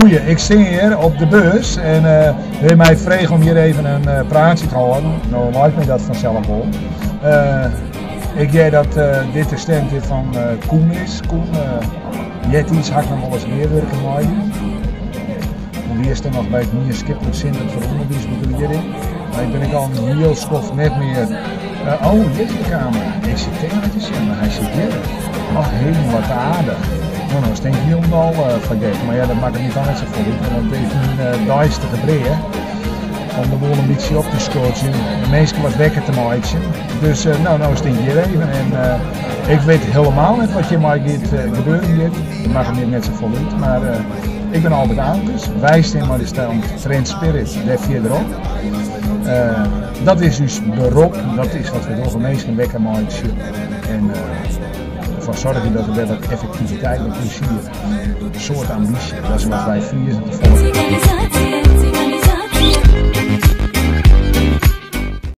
Goeie, ik stean hjir op de beurs en uh, my frege om hjir even in praatsje te hâlden. No leit my dat fansels wol. Ik hear dat dit de stand fan Koen is. Koen, eartiids ha ik noch wolris gearwurke mei dy. Toen wiest noch by it Mienskiplik Sintrum foar Ûnderwiisbegelieding. Mar ik bin ek al in hiel skoft net mear. Oh, hjir is de kamera. Ik sit dêr te sjen, mar hy sit hjir. Och, himel, wat aardich. No, no stean ik hielendal foar gek. Mar ja, dat makket my toch net safolle út, want it is myn deistige brea om de boel in bytsje op te skodzjen, de minsken wat wekker te meitsjen. Dus no, no stean ik hjir even en ik wit hielendal net wat hjirmei giet gebeuren giet. Dat makket my net safolle út, mar ik bin Albert Aukes. Wy stean mei de stand Trend Spirit dêr fierderop. Dat is ús berop, dat is wat we dogge, minsken wekker meitsje en derfoar soargje dat der wer wat effektiviteit, wat plezier, in soad ambysje, dat is wat wy Friezen te folle.